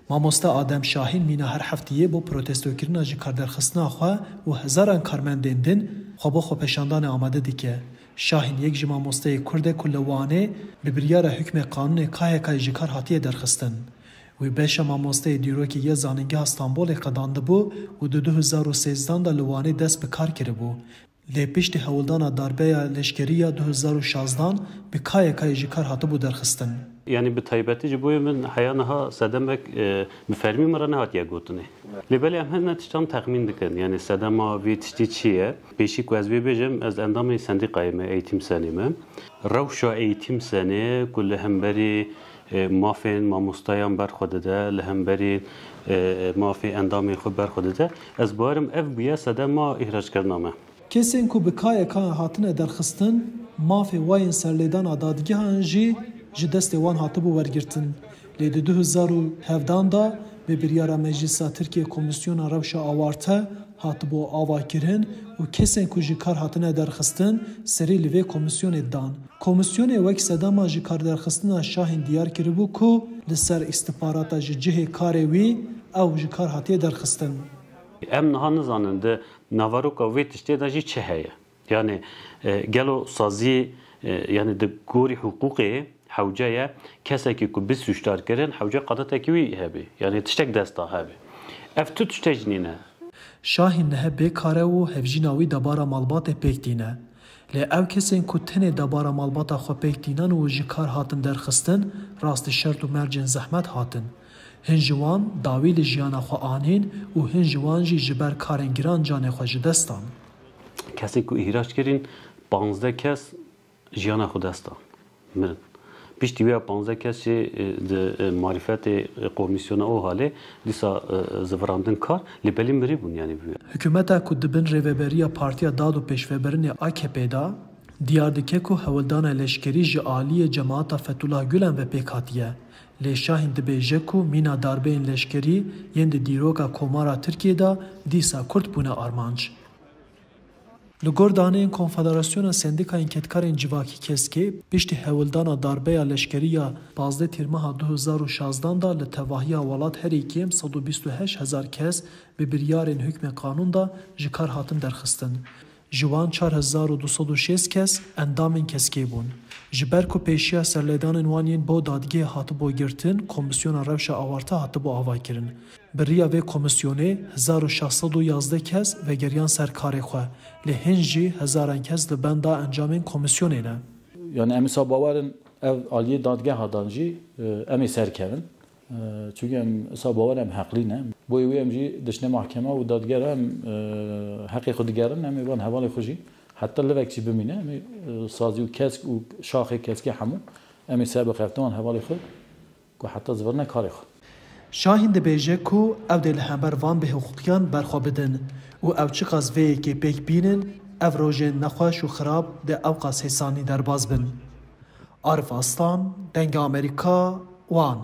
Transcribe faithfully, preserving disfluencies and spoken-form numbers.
Mamoste Adem Şahîn mîna her heftiyê bo protestokirina ji karderxistina xwe û hezaran karmendên din xwe bo xwepêşandanê amade dike. Şahîn yek ji mamosteyê Kurd e ku li Wanê bi biryara hukmê qanûnê K Y K ji kar hatiye derxistin. Wî beşa mamosteyê dîrokê yê Zanîngeha Stenbolê qedandibû û di du hezar û sêzdan de li Wanê dest bi kar kiribû. Lê piştî hewldana darbeya leşkerî ya du hezar û şazdan bi K Y K'yê ji kar hatibû derxistin. Yanî bi taybetî ji bo min heya niha sedemek, e, bi fermî min re nehatiye gotinê. Lê belê em hene tiştan texmîn dikin. Yanî sedema vê tiştî çi ye? Pêşî ku ez vê bêjim, ez endamê sendîkayê me, Eğitim Senê me. Rewşa Eğitim Senê ku li hemberî, e, mafên mamostayan berxwe dide, li hemberî, e, mafê endamên xwe berxwe dide, ez bawerim ev bûye sedema îhracekirina me. Kesên ku bi K Y K'yan hatine derxistin, mafê wayên serlêdana dadgehan jî ji destê wan hatibû wergirtin. Lê di du hezar û hevdan de bi biryara Meclisa Tirkiyê Komîsyona Rewşa Awarte hatibû avakirin û kesên ku ji kar hatine derxistin serî li vê komîsyonê dan. Komîsyonê wek sedema ji karderxistina Şahîn diyar kiribû ku li ser îstixbarata ji cihê karê wî ew ji kar hatiye derxistin. Em niha nizanin di naveroka vê tiştê de jî çi heye. Yanî, e, gelo saziyê, e, yanî di gorî hiqûqê hewce ye kesekî ku bi sûcdar kirin, hewce qedetekî wî hebe. Yanî tiştek desta hebe. Ev tu tiştek jî nîne. Şahîn niha bêkar e û hevjîna wî debara malbatê pêk tîne. Lê ew kesên ku tenê debara malbata xwe pêk tînan û ji kar hatin derxistin, rastî şert û mercên zehmet hatin. Hin ji wan dawî li jiyana xwe anîn û hin ji wan jî ji ber karên giran canê xwe ji dest dan. Kesên ku îhrac kirîn, panzdeh kes jiyana xwe dest dan, mirin. Piştî wê panzdeh kes jî, e, di, e, marîfetê, e, komîsyona OHAL'ê dîsa, e, zivirandin kar, lê belê mirî bûn, yanî bûye. Hikûmeta ku di bin rêveberiya Partiya Dad û Pêşvebirinê A K P de diyar dike ku hewldana leşkerî ji aliyê cemaata Fethullah Gulen ve pêk hatiye. Lê Şahîn dibêje ku mîna darbeyên leşkerî yên di dîroka Komara Tirkiyê de dîsa Kurd bûne armanc. Li gor daneyên Konfederasyona Sendîkayên Kedkarên Civakî, KESK'ê, piştî hewldana darbeya leşkerî ya pazdeh Tîrmeha du hezar û şazdan de li tevahiya welat herî kêm sed û bîst û heşt hezar kes bi biryarên hukmê qanûn de ji kar hatin derxistin. Ji wan çar hezar û du sed û şêst kes endamên KESK'ê bûn. Ji ber ku pêşiya serlêdanên wan yên bo dadgehê hatibû girtin, Komîsyona Rewşa Awarte hatibû avakirin. Bi riya vê komîsyonê, hezar û şeş sed û yazdeh kes vegeriyan ser karê xwe, lê hin jî hezaran kes li benda encamên komîsyonê ne. Yanî em îsa bawer in ev aliyê dadgeha dan jî, e, em ê serkevin. E, çunke em îsa bawer em heqlî ne. Boyê wê em jî dişine mahkeme û dadgera em, e, heqê xwe digerin, em ê van hevalê xwe jî heta livek jî bimîne, em ê, e, sazî û KESK û şaxê KESK'ê hemû em ê ser bixeftin wan hevalê xwe. Ku heta zivirine karê xwe. Şahîn dibêje ku ew dê li hember van bêhiqûqiyan berxwe bidin û ew çiqas vê yekê pêk bînin, ev rojên nexweş û xirab dê ewqas hêsanî derbas bin. Arif Aslan, Dengê Amerîka, Wan.